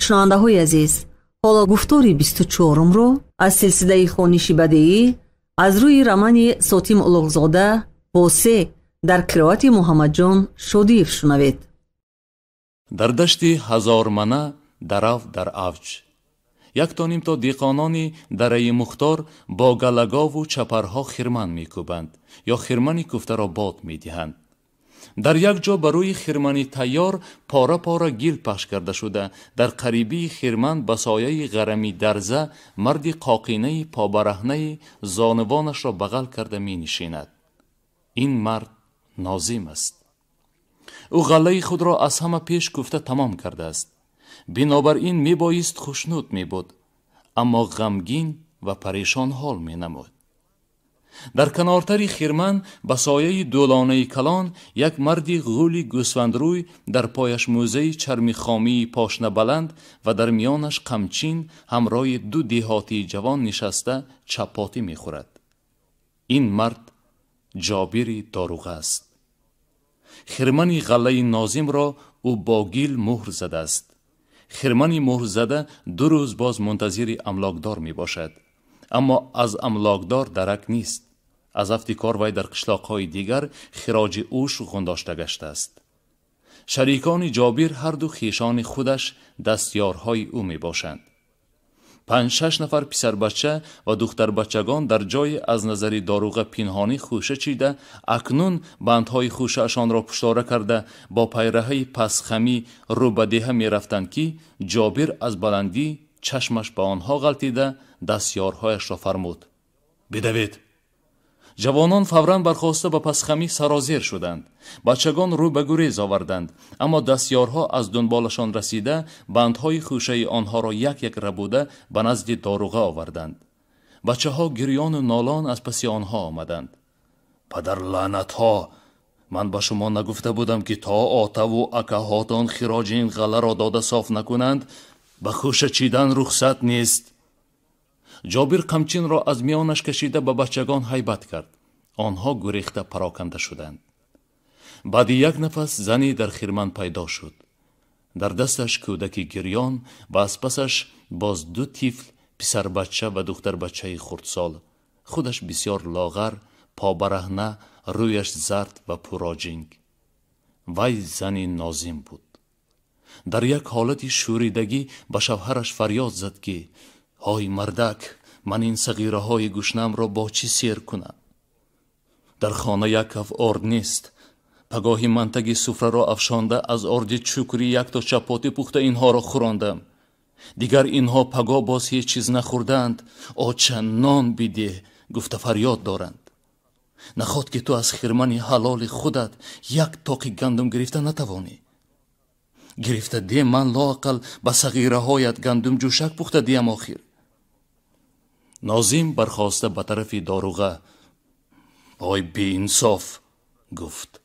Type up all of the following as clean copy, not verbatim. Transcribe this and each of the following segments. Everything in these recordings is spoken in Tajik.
Шунавандаҳои азиз, ҳоло гуфтори 24-умро аз силсилаи хониши бадеӣ аз рӯи романи Сотим Улуғзода «Восе» дар қироати Муҳаммадҷон Шодиев шунавед. Дар дашти ҳазормана дарав дар авҷ як то ним то деҳқонони дараи Мухтор бо галагову чапарҳо хирман мекӯбанд ё хирмани куфтаро бод медиҳанд. Дар як ҷо ба рӯи хирмани тайёр пора пора гил пахш карда шуда, дар қарибии хирман ба сояи ғарами дарза марди қоқинаи побараҳнаи зонувонашро бағал карда менишинад. Ин мард Нозим аст. Ӯ ғаллаи худро аз ҳама пеш куфта тамом кардааст. Бинобар ин мебоист хушнуд мебуд, аммо ғамгин ва парешонҳол менамуд. Дар канортари хирман ба сояи дӯлонаи калон як марди ғӯли гӯсфандрӯй, дар пояш мӯзаи чарми хомии пошнабаланд ва дар миёнаш қамчин, ҳамроҳи ду деҳотии ҷавон нишаста чапотӣ мехӯрад. Ин мард Ҷобири доруға аст. Хирмани ғаллаи Нозимро ӯ бо гил муҳр задааст. Хирмани муҳрзада 2 рӯз боз мунтазири амлокдор мебошад, аммо аз амлокдор дарак нест. Аз афти кор вай дар қишлоқҳои дигар хироҷи ӯш ғундошта гаштааст. Шарикони Ҷобир ҳарду хешони худаш, дастёрҳои ӯ мебошанд. 5-6 нафар писарбача ва духтарбачагон дар ҷое аз назари доруға пинҳонӣ хӯша чида, акнун бандҳои хӯшаашонро пуштора карда, бо пайраҳаи пасхамӣ рӯ ба деҳа мерафтанд, ки Ҷобир аз баландӣ чашмаш ба онҳо ғалтида, дастёрҳояшро фармуд: «Бидавед!» Ҷавонон фавран бархоста ба пасхамӣ сарозер шуданд. Бачагон рӯ ба гурез оварданд, аммо дастёрҳо аз дунболашон расида, бандҳои хӯшаи онҳоро як як рабуда ба назди доруға оварданд. Бачаҳо гирёну нолон аз паси онҳо омаданд. «Падар лаънатҳо, ман ба шумо нагуфта будам, ки то отаву акаҳотон хироҷи ин ғалларо дода соф накунанд, ба хӯша чидан рухсат нест?» Ҷобир қамчинро аз миёнаш кашида ба бачагон ҳайбат кард. Онҳо гурехта пароканда шуданд. Баъди як нафас зане дар хирман пайдо шуд. Дар дасташ кӯдаки гирён ва аз пасаш боз ду тифл, писарбача ва духтарбачаи хурдсол. Худаш бисёр лоғар, побараҳна, рӯяш зард ва пуроҷинг. Вай зани Нозим буд. Дар як ҳолати шӯридагӣ ба шавҳараш фарёд зад, ки ҳой мардак, ман ин сағираҳои гушнаамро бо чӣ сер кунам? Дар хона як каф орд нест. Пагоҳи мантаги суфраро афшонда, аз орди чукрӣ якто чапотӣ пухта инҳоро хӯрондам. Дигар инҳо пагоҳ боз ҳеҷ чиз нахӯрдаанд. Оча, нон бидеҳ, гуфта фарёд доранд. Наход ки ту аз хирмани ҳалоли худат як тоқи гандум гирифта натавонӣ? Гирифта де, ман лоақал ба сағираҳоят гандумҷӯшак пухта диям охир. Нозим бархоста ба тарафи доруға: «Ой беинсоф», гуфт,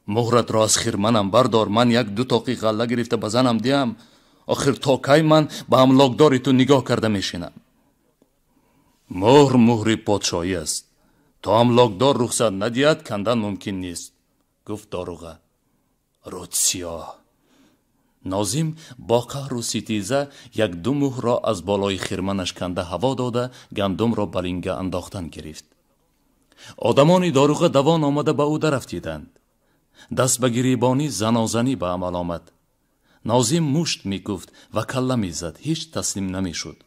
«муҳратро аз хирманам бардор, ман як ду тоқи ғалла гирифта ба занам диҳам. Охир то кай ман ба амлокдори ту нигоҳ карда мешинам? Муҳр муҳри подшоҳӣ аст. То амлокдор рухсат надиҳад, кандан мумкин нест», гуфт доруға. «Рӯд сиёҳ!» Нозим бо қаҳру ситиза як ду муҳрро аз болои хирманаш канда ҳаво дода, гандумро ба линга андохтан гирифт. Одамони доруға давон омада ба ӯ дарафтиданд. Даст ба гирибонӣ занозанӣ ба амал омад. Нозим мушт мекуфт ва калла мезад, ҳеҷ таслим намешуд.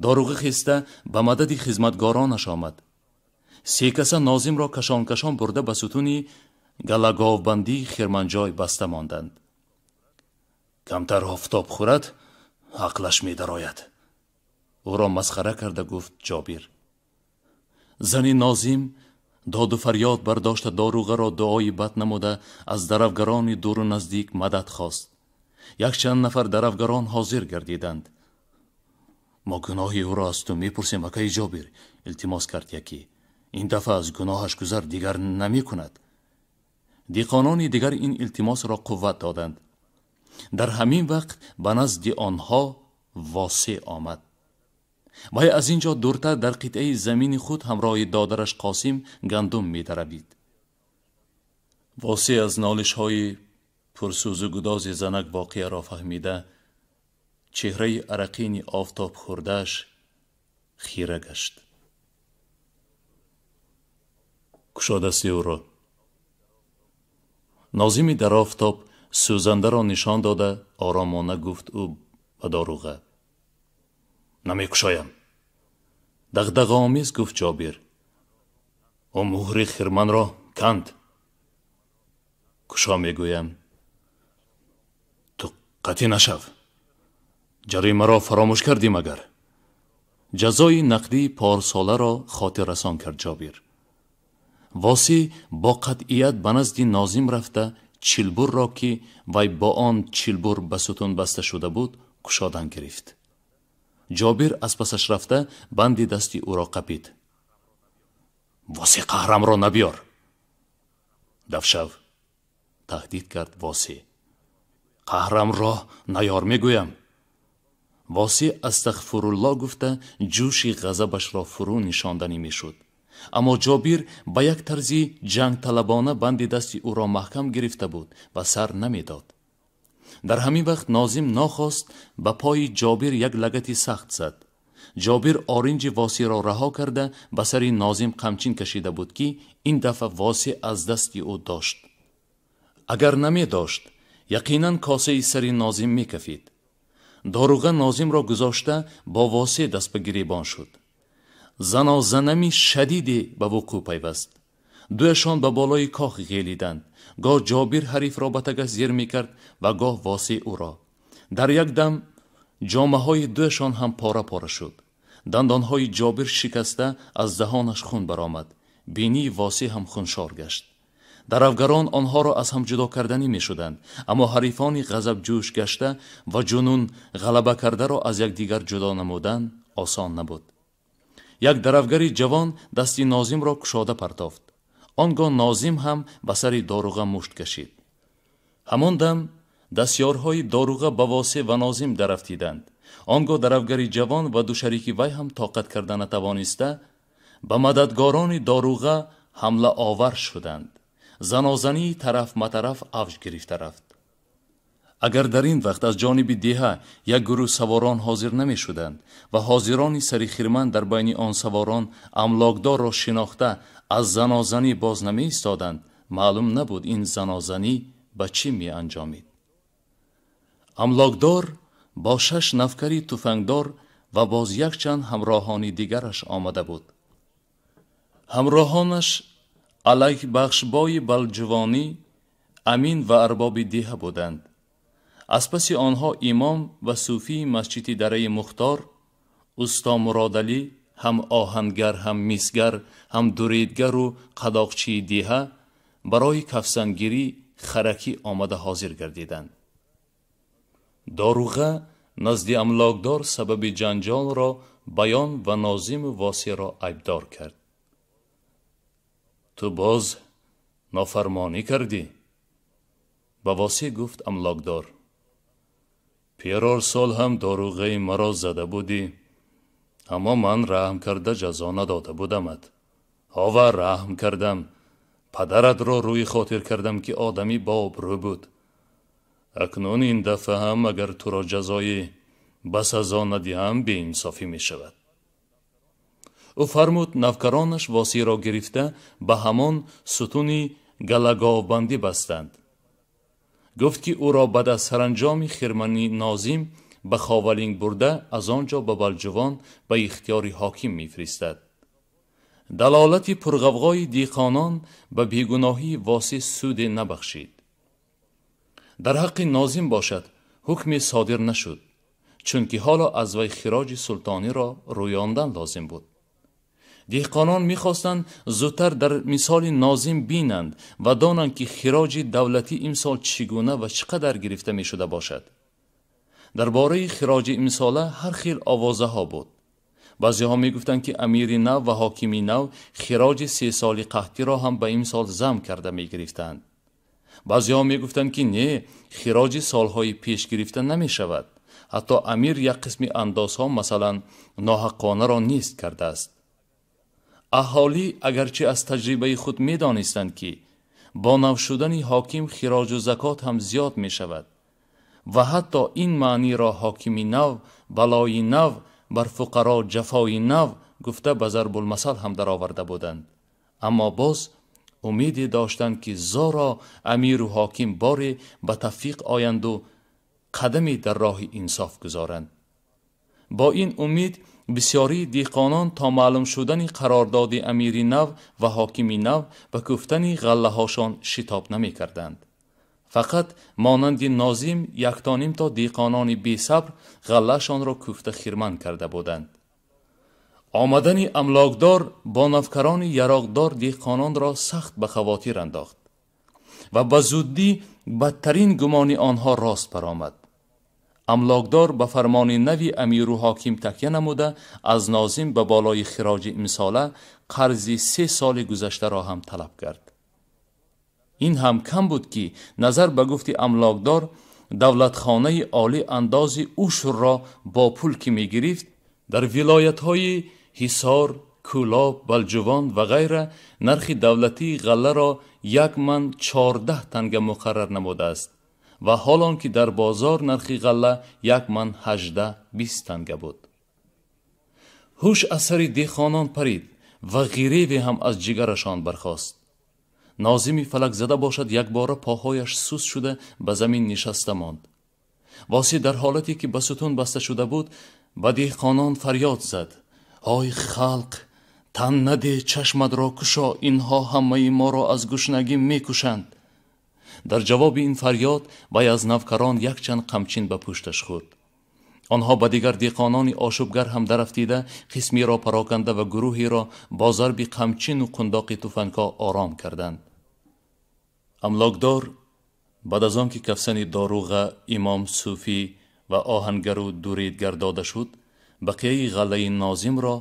Доруға хеста ба мадади хизматгоронаш омад. Се каса Нозимро кашон-кашон бурда ба сутуни галаговбандии хирманҷой баста монданд. «Камтар офтоб хӯрад, ақлаш медарояд», ӯро масхара карда гуфт Ҷобир. Зани Нозим доду фарёд бардошта, доруғаро дуои бад намуда, аз даравгарони дуру наздик мадад хост. Якчанд нафар даравгарон ҳозир гардиданд. «Мо гуноҳи ӯро аз ту мепурсем, акаи Ҷобир», илтимос кард якӣ. «Ин дафъа аз гуноҳаш гузар, дигар намекунад». Деҳқонони дигар ин илтимосро қувват доданд. Дар ҳамин вақт ба назди онҳо Восеъ омад. Вай аз ин ҷо дуртар дар қитъаи замини худ ҳамроҳи додараш Қосим гандум медаравид. Восеъ аз нолишҳои пурсӯзу гудози занак воқеаро фаҳмида, Чеҳраи арақини офтоб хӯрдааш хира гашт. Кушо дасти ӯро. Нозими дар офтоб сӯзандаро нишон дода, оромона гуфт ӯ ба доруға. Намекушоям. Дағдағаомез гуфт Ҷобир. Ӯ муҳри хирманро канд. Кушо мегӯям. Ту қатъӣ нашав. Ҷаримаро фаромӯш кардӣ магар? Ҷазои нақдии порсоларо хотиррасон кард Ҷобир. Восеъ бо қатъият ба назди Нозим рафта, чилбурро, ки вай бо он чилбур ба сутун баста шуда буд, кушодан гирифт. Ҷобир аз пасаш рафта, банди дасти ӯро қапид. Восеъ, қаҳрамро набиёр. Давшав, таҳдид кард Восеъ. Қаҳрамро наёр мегӯям. Восеъ астағфирулло гуфта, ҷӯши ғазабашро фурӯ нишонданӣ мешуд. Аммо Ҷобир ба як тарзи ҷангталабона банди дасти ӯро маҳкам гирифта буд ва сар намедод. Дар ҳамин вақт Нозим нохост ба пои Ҷобир як лагати сахт зад. Ҷобир оринҷи Восеъро раҳо карда, ба сари Нозим қамчин кашида буд, ки ин дафъа Восеъ аз дасти ӯ дошт. Агар намедошт, яқинан косаи сари Нозим мекафид. Доруға Нозимро гузошта, бо Восеъ даст ба гиребон шуд. Занозанами шадиде ба вуқӯъ пайваст. Дуяшон ба болои коҳ ғелиданд. Гоҳ Ҷобир ҳарифро ба тагаш зер мекард ва гоҳ Восеъ ӯро. Дар як дам ҷомаҳои дуяшон ҳам пора-пора шуд. Дандонҳои Ҷобир шикаста, аз даҳонаш хун баромад. Бинии Восеъ ҳам хуншор гашт. Даравгарон онҳоро аз ҳам ҷудо карданӣ мешуданд, аммо ҳарифони ғазабҷӯш гашта ва ҷунун ғалаба кардаро аз якдигар ҷудо намудан осон набуд. Як даравгари ҷавон дасти Нозимро кушода партофт. Он гоҳ Нозим ҳам ба сари доруға мушт кашид. Ҳамон дам дастёрҳои доруға ба Восеъ ва Нозим дарафтиданд. Он гоҳ даравгари ҷавон ва ду шарики вай ҳам тоқат карда натавониста, ба мададгорони доруға ҳамлаовар шуданд. Занозании тараф-матараф авҷ гирифта рафт. Агар дар ин вақт аз ҷониби деҳа як гурӯҳ саворон ҳозир намешуданд ва ҳозирони сари хирман дар байни он саворон амлокдорро шинохта аз занозанӣ боз намеистоданд, маълум набуд ин занозанӣ ба чӣ меанҷомид. Амлокдор бо 6 нафкари туфангдор ва боз якчанд ҳамроҳони дигараш омада буд. Ҳамроҳонаш Алайбахшбои Балҷувонӣ, Амин ва арбоби деҳа буданд. Аз паси онҳо имом ва сӯфии масҷиди дараи Мухтор, усто Муродалӣ, ҳам оҳангар, ҳам мисгар, ҳам дуридгару қадоқчии деҳа барои кафзангирӣ харакӣ омада ҳозир гардиданд. Доруға назди амлокдор сабаби ҷанҷолро баён ва Нозиму Восеъро айбдор кард. Ту боз нофармонӣ кардӣ? Ба Восеъ гуфт амлокдор. Перор сол ҳам доруғаи маро зада будӣ, аммо ман раҳм карда ҷазо надода будамат. Ҳова раҳм кардам, падаратро рӯи хотир кардам, ки одами бообрӯ буд. Акнун ин дафъа ҳам агар туро ҷазои ба сазо надиҳам, беинсофӣ мешавад. Ӯ фармуд навкаронаш Восеъро гирифта ба ҳамон сутуни галаговбандӣ бастанд. Гуфт, ки ӯро баъд аз саранҷоми хирмани Нозим ба Ховалинг бурда, аз он ҷо ба Балҷувон ба ихтиёри ҳоким мефиристад. Далолати пурғавғои диқонон ба бегуноҳии Восеъ суде набахшид. Дар ҳаққи Нозим бошад ҳукме содир нашуд, чунки ҳоло аз вай хироҷи султониро рӯёндан лозим буд. Деҳқонон мехостанд зудтар дар мисоли Нозим бинанд ва донанд, ки хироҷи давлатӣ имсол чӣ гуна ва чӣ қадар гирифта мешуда бошад. Дар бораи хироҷи имсола ҳар хел овозаҳо буд. Баъзеҳо мегуфтанд, ки амири нав ва ҳокими нав хироҷи сесоли қаҳтиро ҳам ба имсол зам карда мегирифтанд. Баъзеҳо мегуфтанд, ки не, хироҷи солҳои пеш гирифта намешавад. Ҳатто амир як қисми андозҳо, масалан ноҳаққонаро нест кардааст. Аҳолӣ агарчи аз таҷрибаи худ медонистанд, ки бо нав шудани ҳоким хироҷу закот ҳам зиёд мешавад, Ва ҳатто ин маъниро ҳокими нав, балои нав, бар фуқаро ҷафои нав гуфта ба зарбулмасал ҳам дароварда буданд. Аммо боз умеде доштанд, ки зоро амиру ҳоким боре ба тавфиқ оянду қадаме дар роҳи инсоф гузоранд. Бо ин умид бисёрии деҳқонон то маълум шудани қарордоди амири нав ва ҳокими нав ба куфтани ғаллаҳошон шитоб намекарданд. Фақат монанди Нозим яктоним то деҳқонони бесабр ғаллаашонро куфта хирман карда буданд. Омадани амлокдор бо навкарони яроқдор деҳқононро сахт ба хавотир андохт ва ба зуддӣ бадтарин гумони онҳо рост баромад. Амлокдор ба фармони нави амиру ҳоким такя намуда аз Нозим ба болои хироҷи имсола қарзи 3 соли гузаштаро ҳам талаб кард. Ин ҳам кам буд, ки назар ба гуфти амлокдор давлатхонаи олӣ андози ушрро бо пул ки мегирифт, дар вилоятҳои Ҳисор, Кӯлоб, Балҷувон ва ғайра нархи давлатии ғалларо 1 ман 14 танга муқаррар намудааст ва ҳолон ки дар бозор нархи ғалла 1 ман 18-20 танга буд. Ҳуш аз сари деҳқонон парид ва ғиреве ҳам аз ҷигарашон бархост. Нозими фалакзада бошад якбора поҳояш суст шуда ба замин нишаста монд. Восеъ дар ҳолате ки ба сутун баста шуда буд ба деҳқонон фарёд зад: ой халқ, тан наде, чашматро кушо, инҳо ҳамаи моро аз гушнагӣ мекушанд. Дар ҷавоби ин фарёд вай аз навкарон якчанд қамчин ба пушташ хӯрд. Онҳо ба дигар деҳқонони ошӯбгар ҳам дарафтида қисмеро пароканда ва гурӯҳеро бо зарби қамчину қундоқи туфангҳо ором карданд. Амлокдор баъд аз он ки кафсани доруға, имом сӯфӣ ва оҳангару дуредгар дода шуд, бақияи ғаллаи Нозимро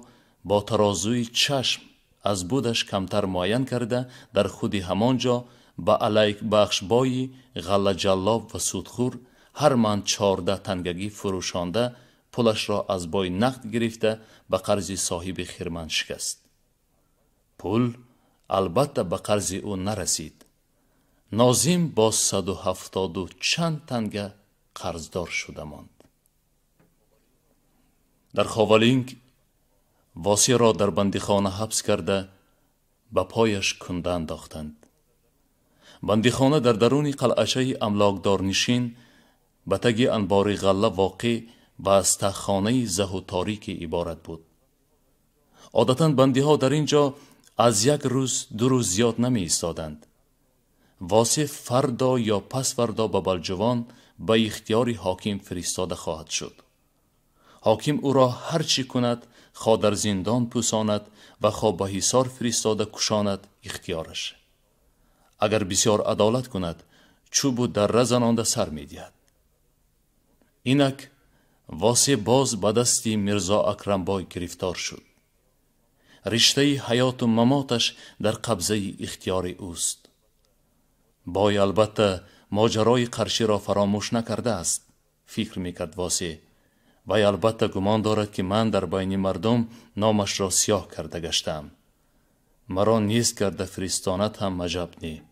бо тарозуи чашм аз будаш камтар муайян карда дар худи ҳамон ҷо ба алайкбахшбои ғаллаҷаллоб ва судхӯр ҳар ман 14 тангагӣ фурӯшонда пулашро аз бой нақд гирифта ба қарзи соҳиби хирман шикаст. Пул албатта ба қарзи ӯ нарасид. Нозим бо 170 чанд танга қарздор шуда монд. Дар Ховалинг Восеъро дар бандихона ҳабс карда ба пояш кунда андохтанд. Бандихона дар даруни қалъачаи амлокдорнишин ба таги анбори ғалла воқеъ ва аз таххонаи заҳу торике иборат буд. Одатан бандиҳо дар ин ҷо аз 1 рӯз 2 рӯз зиёд намеистоданд. Восеъ фардо ё пасфардо ба Балҷувон ба ихтиёри ҳоким фиристода хоҳад шуд. Ҳоким ӯро ҳар чӣ кунад, хо дар зиндон пӯсонад ва хо ба ҳисор фиристода кушонад, ихтиёраш. Агар бисёр адолат кунад, чӯбу дарра занонда сар медиҳад. Инак Восеъ боз ба дасти Мирзо Акрамбой гирифтор шуд. Риштаи ҳаёту мамоташ дар қабзаи ихтиёри ӯст. Бой албатта моҷарои қарширо фаромӯш накардааст, фикр мекард Восеъ. Вай албатта гумон дорад, ки ман дар байни мардум номашро сиёҳ карда гаштаам. Маро нест карда фиристонад ҳам аҷаб не.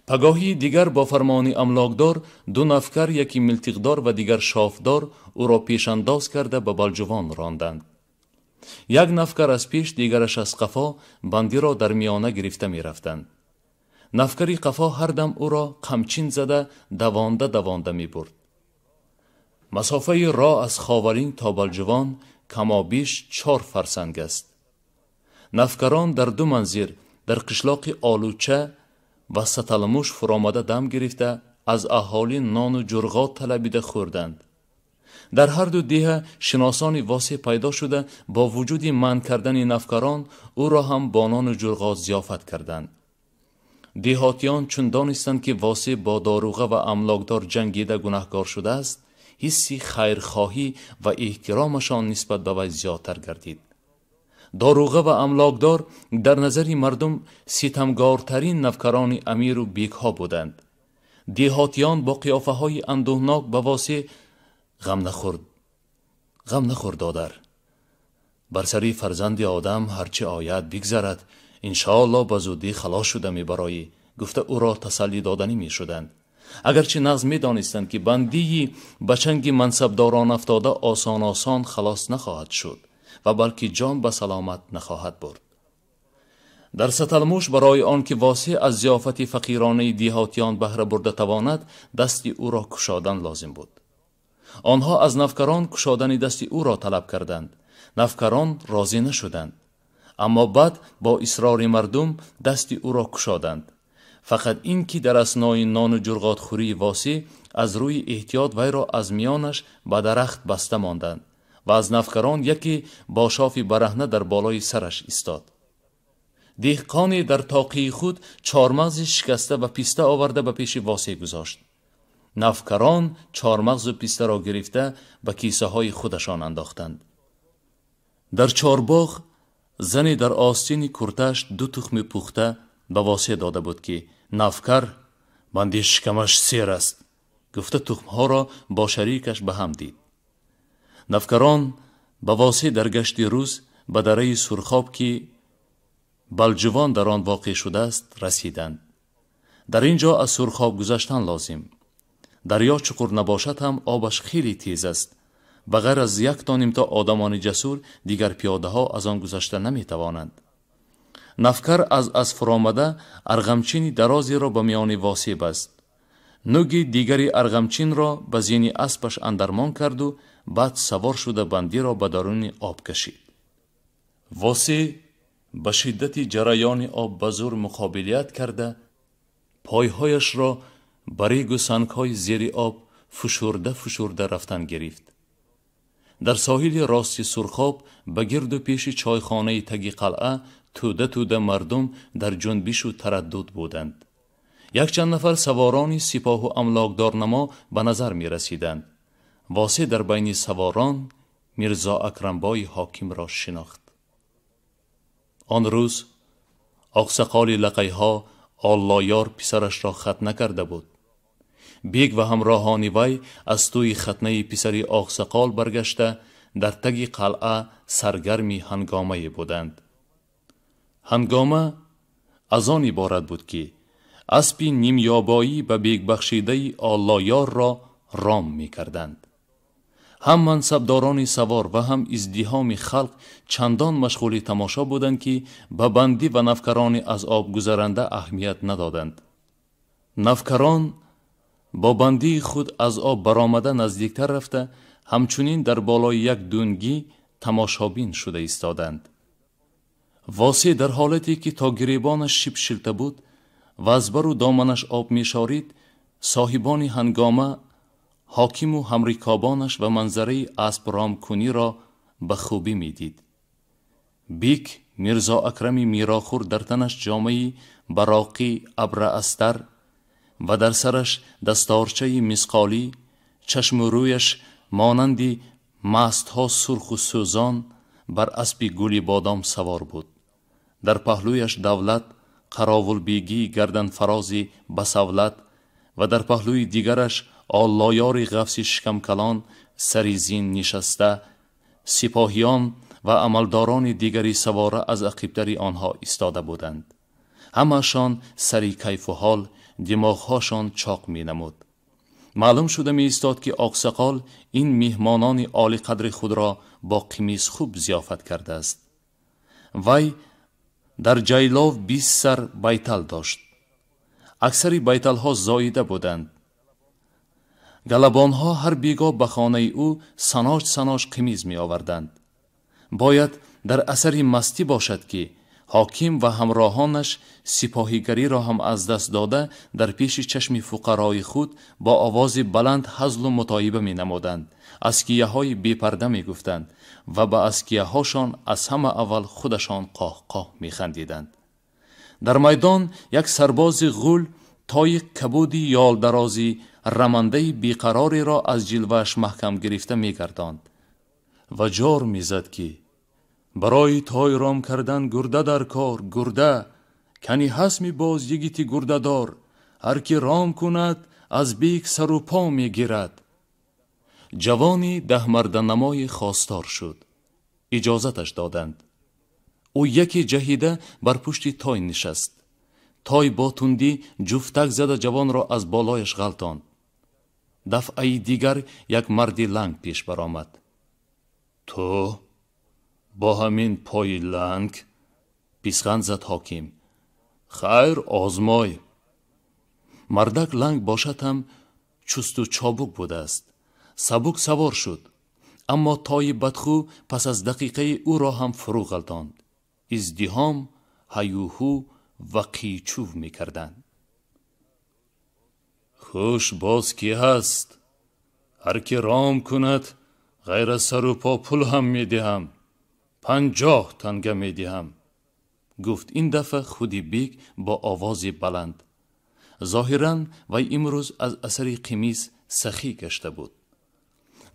Пагоҳии дигар бо фармони амлокдор 2 навкар, яки милтиқдор ва дигар шофдор, ӯро пешандоз карда ба Балҷувон ронданд. Як навкар аз пеш, дигараш аз қафо бандиро дар миёна гирифта мерафтанд. Навкари қафо ҳар дам ӯро қамчин зада давонда давонда мебурд. Масофаи роҳ аз Ховалинг то Балҷувон камобиш 4 фарсанг аст. Навкарон дар 2 манзил дар қишлоқи Олуча ва Саталмуш фуромада дам гирифта аз аҳолӣ нону ҷурғот талабида хӯрданд. Дар ҳар ду деҳа шиносони Восеъ пайдо шуда бо вуҷуди манъ кардани навкарон ӯро ҳам бо нону ҷурғот зиёфат карданд. Деҳотиён чун донистанд, ки Восеъ бо доруға ва амлокдор ҷангида гунаҳкор шудааст, ҳисси хайрхоҳӣ ва эҳтиромашон нисбат ба вай зиёдтар гардид. Доруға ва амлокдор дар назари мардум ситамгортарин навкарони амиру бекҳо буданд. Деҳотиён бо қиёфаҳои андӯҳнок ба Восеъ ғам нахӯр додар, бар сари фарзанди одам ҳарчи ояд бигзарад, иншоалло ба зудӣ халос шуда мебароӣ, гуфта ӯро тасаллӣ доданӣ мешуданд. Агарчи нағз медонистанд, ки бандии ба чанги мансабдорон афтода осон осон халос нахоҳад шуд ва балки ҷон ба саломат нахоҳад бурд. Дар Саталмуш барои он ки Восеъ аз зиёфати фақиронаи деҳотиён баҳра бурда тавонад, дасти ӯро кушодан лозим буд. Онҳо аз навкарон кушодани дасти ӯро талаб карданд. Навкарон розӣ нашуданд, аммо баъд бо исрори мардум дасти ӯро кушоданд. Фақат ин ки дар аснои нону ҷурғотхӯрии Восеъ аз рӯи эҳтиёт вайро аз миёнаш ба дарахт баста монданд ва аз навкарон яке бо шофи бараҳна дар болои сараш истод. Деҳқоне дар тоқии худ чормағзи шикаста ва писта оварда ба пеши Восеъ гузошт. Навкарон чормағзу пистаро гирифта ба кисаҳои худашон андохтанд. Дар чорбоғ зане дар остини курташ ду тухми пухта ба Восеъ дода буд, ки навкар банди шикамаш сер аст гуфта тухмҳоро бо шарикаш ба ҳам дид. Навкарон ба Восеъ дар гашти рӯз ба дараи Сурхоб, ки Балҷувон дар он воқеъ шудааст, расиданд. Дар ин ҷо аз Сурхоб гузаштан лозим. Дарё чуқур набошад ҳам обаш хеле тез аст. Ба ғайр аз як то нимто одамони ҷасур дигар пиёдаҳо аз он гузашта наметавонанд. Навкар аз асфуромада арғамчини дарозеро ба миёни Восеъ баст. Нуги дигари арғамчинро ба зини аспаш андармон карду баъд савор шуда бандиро ба даруни об кашид. Восеъ ба шиддати ҷараёни об ба зур муқобилият карда, пойҳояшро ба регу сангҳои зери об фушурда фушурда рафтан гирифт. Дар соҳили рости Сурхоб ба гирду пеши чойхонаи таги қалъа тӯда тӯда мардум дар ҷунбишу тараддуд буданд. Якчанд нафар саворони сипоҳу амлокдорнамо ба назар мерасиданд. Восеъ дар байни саворон Мирзо Акрамбои ҳокимро шинохт. Он рӯз оқсақоли лақайҳо Оллоёр писарашро хатна карда буд. Бег ва ҳамроҳони вай аз тӯи хатнаи писари оқсақол баргашта дар таги қалъа саргарми ҳангомае буданд. Ҳангома аз он иборат буд, ки аспи нимёбоӣ ба бегбахшидаи Оллоёрро ром мекарданд. Ҳам мансабдорони савор ва ҳам издиҳоми халқ чандон машғули тамошо буданд, ки ба бандӣ ва навкарони аз об гузаранда аҳамият надоданд. Навкарон бо бандии худ аз об баромада наздиктар рафта, ҳамчунин дар болои як дунгӣ тамошобин шуда истоданд. Восеъ дар ҳолате ки то гиребонаш шибшилта буд ва аз бару доманаш об мешорид, соҳибони ҳангома, ҳокиму ҳамрикобонаш ва манзараи аспромкуниро ба хубӣ медид. Бек Мирзо Акрами мирохӯр дар танаш ҷомаи бароқӣ абраастар ва дар сараш дасторчаи мисқолӣ, чашму рӯяш монанди мастҳо сурху сӯзон бар аспи гули бодом савор буд. Дар паҳлӯяш Давлат қаровулбегии гарданфарози басавлат ва дар паҳлӯи дигараш Оллоёри ғафси шикамкалон сари зин нишаста, сипоҳиён ва амалдорони дигари савора аз ақибтари онҳо истода буданд. Ҳамаашон сари кайфу ҳол, димоғҳошон чоқ менамуд. Маълум шуда меистод, ки оқсақол ин меҳмонони олиқадри худро бо қимиз хуб зиёфат кардааст. Вай дар ҷайлов 20 сар байтал дошт. Аксари байталҳо зоида буданд. Галабонҳо ҳар бегоҳ ба хонаи ӯ саноҷ саноҷ қимиз меоварданд. Бояд дар асари мастӣ бошад, ки ҳоким ва ҳамроҳонаш сипоҳигариро ҳам аз даст дода дар пеши чашми фуқарои худ бо овози баланд ҳазлу мутоиба менамуданд, аскияҳои бепарда мегуфтанд ва ба аскияҳошон аз ҳама аввал худашон қоҳқоҳ механдиданд. Дар майдон як сарбози ғул тои кабуди ёлдарози рамандаи беқарореро аз ҷилвааш маҳкам гирифта мегардонд ва ҷор мезад, ки барои той ром кардан гурда дар кор, гурда кани ҳасми боз йигити гурдадор, ҳар ки ром кунад аз бег сару по мегирад. Ҷавони даҳмарданамои хостор шуд. Иҷозаташ доданд. Ӯ яке ҷаҳида бар пушти той нишаст. Той бо тундӣ ҷуфтак зада ҷавонро аз болояш ғалтонд. Дафъаи дигар як марди ланг пеш баромад. Ту бо ҳамин пои ланг? Писханд зад ҳоким. Хайр, озмой. Мардак ланг бошад ҳам чусту чобук будааст. Сабук савор шуд, аммо тои бадхӯ пас аз дақиқаи ӯро ҳам фурӯ ғалтонд. Издиҳом, ҳаюҳу ва қийчув мекарданд. Хуш боз ки ҳаст? Ҳар ки ром кунад, ғайр аз сару по пул ҳам медиҳам. 50 танга медиҳам. Гуфт ин дафъа худи бек бо овози баланд. Зоҳиран вай имрӯз аз асари қимиз сахӣ гашта буд.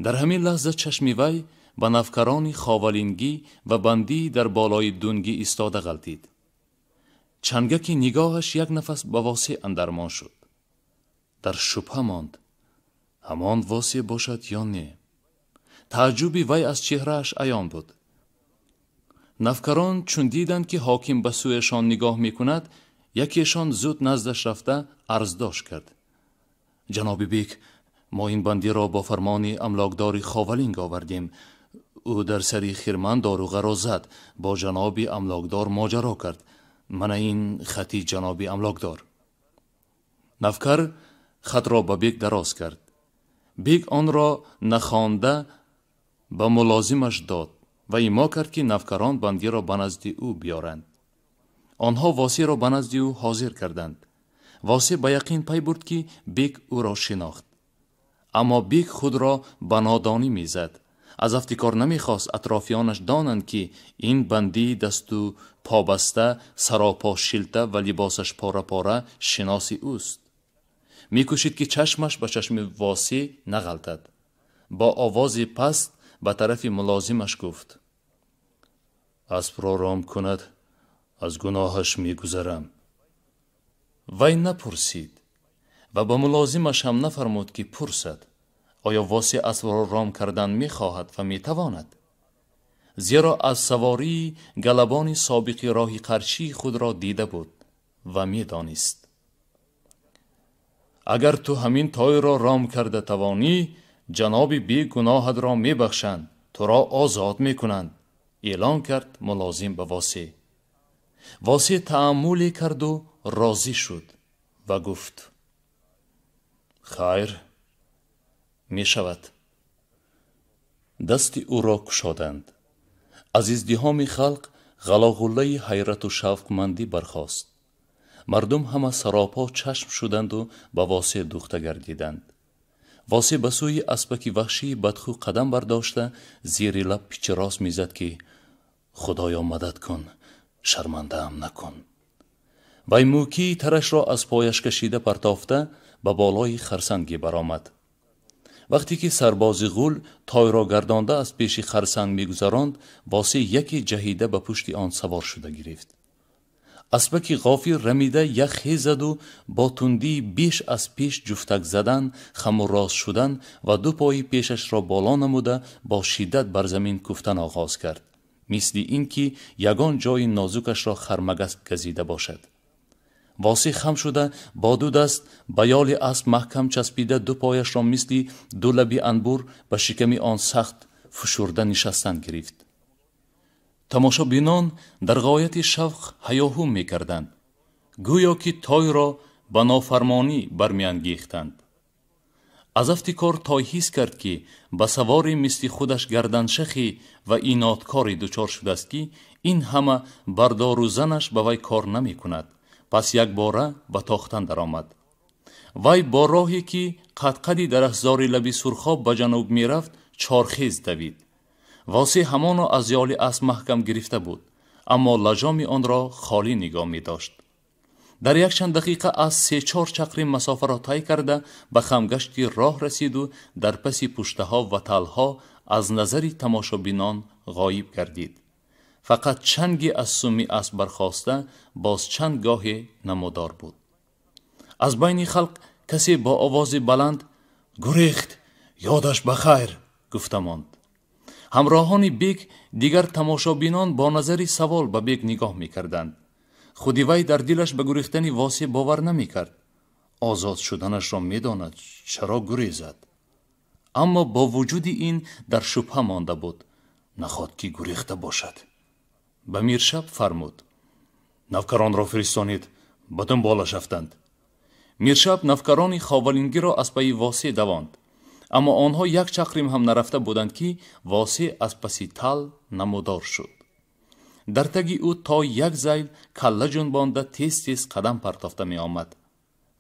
Дар ҳамин лаҳза чашми вай ба навкарони ховалингӣ ва бандӣ дар болои дунгӣ истода ғалтид. Чангаки нигоҳаш як нафас ба Восеъ андармон шуд. Дар шубҳа монд, ҳамон Восеъ бошад ё не. Тааҷҷуби вай аз чеҳрааш аён буд. Навкарон чун диданд, ки ҳоким ба сӯяшон нигоҳ мекунад, якешон зуд наздаш рафта арздош кард. Ҷаноби бек, мо ин бандиро бо фармони амлокдори Ховалинг овардем. Ӯ дар сари хирман доруғаро зад, бо ҷаноби амлокдор моҷаро кард. Мана ин хати ҷаноби амлокдор. Навкар хатро ба бек дароз кард. Бек онро нахонда ба мулозимаш дод ва имо кард, ки навкарон бандиро ба назди ӯ биёранд. Онҳо Восеъро ба назди ӯ ҳозир карданд. Восеъ ба яқин пай бурд, ки бек ӯро шинохт. Аммо бек худро ба нодонӣ мезад. Аз афтикор намехост атрофиёнаш донанд, ки ин бандии дасту побаста, саропо шилта ва либосаш пора-пора шиноси ӯст. Мекӯшид, ки чашмаш ба чашми Восеъ нағалтад. Бо овози паст ба тарафи мулозимаш гуфт: аспро ром кунад, аз гуноҳаш мегузарам. Вай напурсид ва ба мулозимаш ҳам нафармуд, ки пурсад, оё Восеъ аспро ром кардан мехоҳад ва метавонад. Зеро аз савории галабони собиқи роҳи қаршии худро дида буд ва медонист. Агар ту ҳамин тойро ром карда тавонӣ, ҷаноби бек гуноҳатро мебахшанд, туро озод мекунанд, эълон кард мулозим ба Восеъ. Восеъ тааммуле карду розӣ шуд ва гуфт: хайр, мешавад. Дасти ӯро кушоданд. Аз издиҳоми халқ ғалоғуллаи ҳайрату шавқмандӣ бархост. Мардум ҳама саропо чашм шуданду ба Восеъ духта гардиданд. Восеъ ба сӯи аспаки ваҳшии бадхӯ қадам бардошта, зери лаб пичи рост мезад, ки худоё мадад кун, шармандаам накун. Вай мӯкии тарашро аз пояш кашида партофта ба болои харсангӣ баромад. Вақте ки сарбози ғул тойро гардонда аз пеши харсанг мегузаронд, Восеъ яке ҷаҳида ба пушти он савор шуда гирифт. Аспаки ғофир рамида як хез заду бо тундии беш аз пеш ҷуфтак задан, хаму рост шудан ва ду пои пешашро боло намуда бо шиддат бар замин куфтан оғоз кард, мисли ин ки ягон ҷои нозукашро хармагас газида бошад. Восеъ хам шуда бо ду даст ба ёли асп маҳкам часпида ду пояшро мисли ду лаби анбур ба шиками он сахт фушурда нишастан гирифт. Тамошобинон дар ғояти шавқ ҳаёҳу мекарданд, гӯё ки тойро ба нофармонӣ бармеангехтанд. Аз афти кор той ҳис кард, ки ба саворе мисли худаш гарданшахӣ ва инодкоре дучор шудааст, ки ин ҳама бардору занаш ба вай кор намекунад. Пас якбора ба тохтан даромад. Вай бо роҳе ки қадқади дарахтзори лаби сурхоб ба ҷануб мерафт, чорхез давид. Восеъ ҳамоно аз ёли асп маҳкам гирифта буд, аммо лаҷоми онро холӣ нигоҳ медошт. Дар якчанд дақиқа аз 3-4 чақри масофаро тай карда ба хамгашти роҳ расиду дар паси пуштаҳо ва талҳо аз назари тамошобинон ғоиб гардид. Фақат чанги аз суми асп бархоста боз чанд гоҳе намудор буд. Аз байни халқ касе бо овози баланд «Гурехт! Ёдаш ба хайр!» гуфта монд. Ҳамроҳони бек дигар тамошобинон бо назари савол ба бек нигоҳ мекарданд. Худи вай дар дилаш ба гурехтани Восеъ бовар намекард. Озод шуданашро медонад, чаро гурезад? Аммо бо вуҷуди ин дар шубҳа монда буд. Наход ки гурехта бошад. Ба Миршаб фармуд: навкаронро фиристонед, ба дунболаш рафтанд. Миршаб навкарони ховалингиро аз пайи Восеъ давонд. Аммо онҳо як чақрим ҳам нарафта буданд, ки Восеъ аз паси тал намудор шуд. Дар таги ӯ то як зайл калла ҷунбонда тез-тез қадам партофта меомад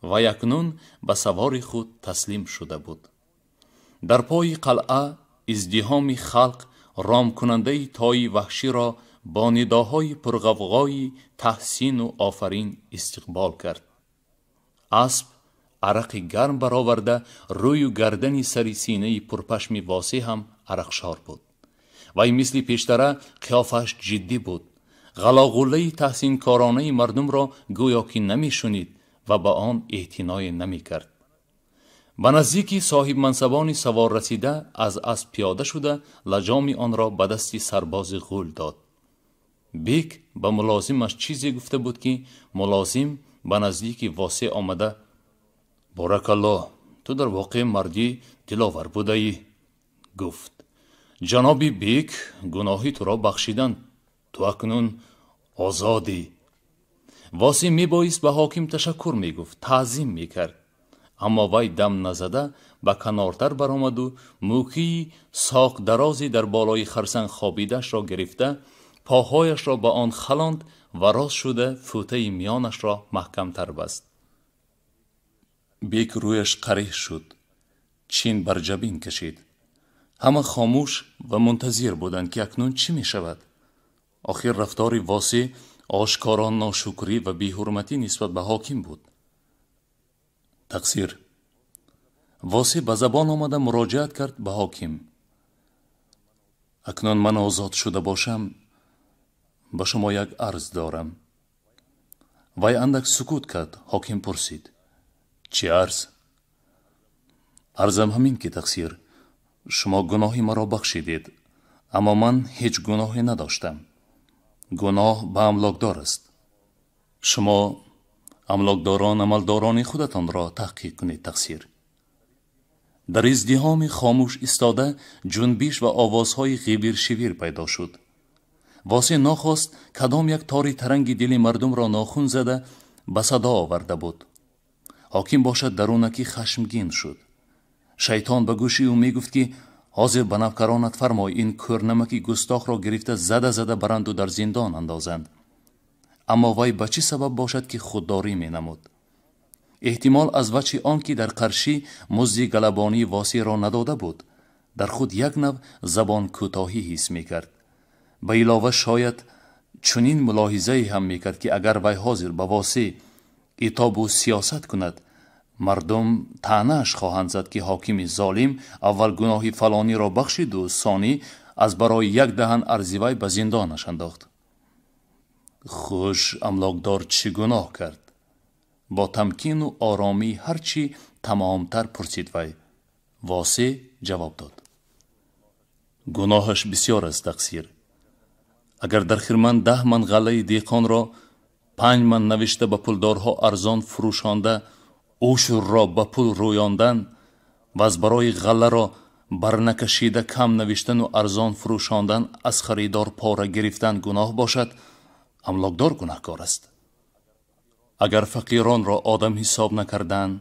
ва якнун ба савори худ таслим шуда буд. Дар пои қалъа издиҳоми халқ ромкунандаи тои ваҳширо бо нидоҳои пурғавғои таҳсину офарин истиқбол кард. Асп арақи гарм бароварда, рӯю гардани сари синаи пурпашми Восеъ ҳам арақшор буд. Вай мисли пештара қиёфааш ҷиддӣ буд. Ғалоғуллаи таҳсинкоронаи мардумро гӯё ки намешунид ва ба он эътиное намекард. Ба наздики соҳибмансабони савор расида, аз асп пиёда шуда, лаҷоми онро ба дасти сарбози ғул дод. Бек ба мулозимаш чизе гуфта буд, ки мулозим ба наздики Восеъ омада: боракаллоҳ, ту дар воқеъ марди диловар будаӣ, гуфт. Ҷаноби бек гуноҳи туро бахшиданд, ту акнун озодӣ. Восеъ мебоист ба ҳоким ташаккур мегуфт, таъзим мекард. Аммо вай дам назада ба канортар баромаду мӯкии соқдарозе дар болои харсанг хобидаашро гирифта, поҳояшро ба он халонд ва рост шуда фӯтаи миёнашро маҳкамтар баст. Бек рӯяш қариҳ шуд, чин бар ҷабин кашид. Ҳама хомӯш ва мунтазир буданд, ки акнун чӣ мешавад. Охир рафтори Восеъ ошкоро ношукрӣ ва беҳурматӣ нисбат ба ҳоким буд. Тақсир. Восеъ ба забон омада муроҷиат кард ба ҳоким: акнун ман озод шуда бошам, ба шумо як арз дорам. Вай андак сукут кард. Ҳоким пурсид: чӣ арз? Арзам ҳамин ки тақсир, шумо гуноҳи маро бахшидед, аммо ман ҳеҷ гуноҳе надоштам. Гуноҳ ба амлокдор аст. Шумо амлокдорон амалдорони худатонро таҳқиқ кунед тақсир. Дар издиҳоми хомӯш истода ҷунбиш ва овозҳои ғибиршивир пайдо шуд. Восеъ нохост кадом як тори таранги дили мардумро нохун зада ба садо оварда буд. Ҳоким бошад дарунакӣ хашмгин шуд. Шайтон ба гӯши ӯ мегуфт, ки ҳозир ба навкаронат фармой ин кӯрнамаки густохро гирифта зада-зада баранду дар зиндон андозанд. Аммо вай ба чӣ сабаб бошад, ки худдорӣ менамуд? Эҳтимол аз вачҳи он ки дар қаршӣ музди галабонии Восеъро надода буд, дар худ як нав забонкӯтоҳӣ ҳис мекард. Ба илова шояд чунин мулоҳизае ҳам мекард, ки агар вай ҳозир ба Восеъ итобу сиёсат кунад, мардум таънааш хоҳанд зад, ки ҳокими золим аввал гуноҳи фалониро бахшиду сонӣ аз барои як даҳан арзи вай ба зиндонаш андохт. Хуш амлокдор чӣ гуноҳ кард? Бо тамкину оромӣ ҳарчи тамомтар пурсид вай. Восеъ ҷавоб дод: гуноҳаш бисёр аст тақсир. Агар дар хирман 10 ман ғаллаи деҳқонро 5 ман навишта ба пулдорҳо арзон фурӯшонда, ушурро ба пул рӯёндан ва аз барои ғалларо барнакашида кам навиштану арзон фурӯшондан аз харидор пора гирифтан гуноҳ бошад, амлокдор гунаҳкор аст. Агар фақиронро одам ҳисоб накардан,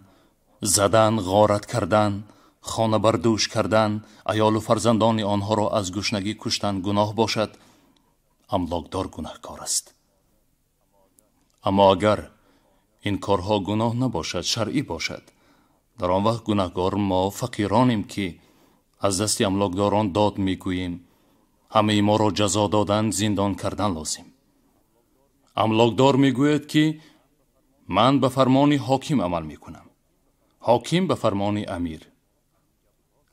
задан, ғорат кардан, хона бардӯш кардан, аёлу фарзандони онҳоро аз гушнагӣ куштан гуноҳ бошад, амлокдор гунаҳкор аст. Аммо агар ин корҳо гуноҳ набошад, шаръӣ бошад, дар он вақт гунаҳгор мо фақиронем, ки аз дасти амлокдорон дод мегӯем. Ҳамаи моро ҷазо додан, зиндон кардан лозим. Амлокдор мегӯяд, ки ман ба фармони ҳоким амал мекунам, ҳоким ба фармони амир.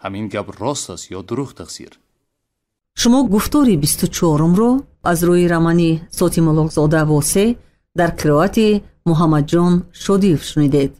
Ҳамин гап рост аст ё дурӯғ тақсир? Шумо гуфтори 24-умро аз рӯи романи Сотимуллоҳзода Восеъ дар қироати Муҳаммадҷон Шодиев шунидед.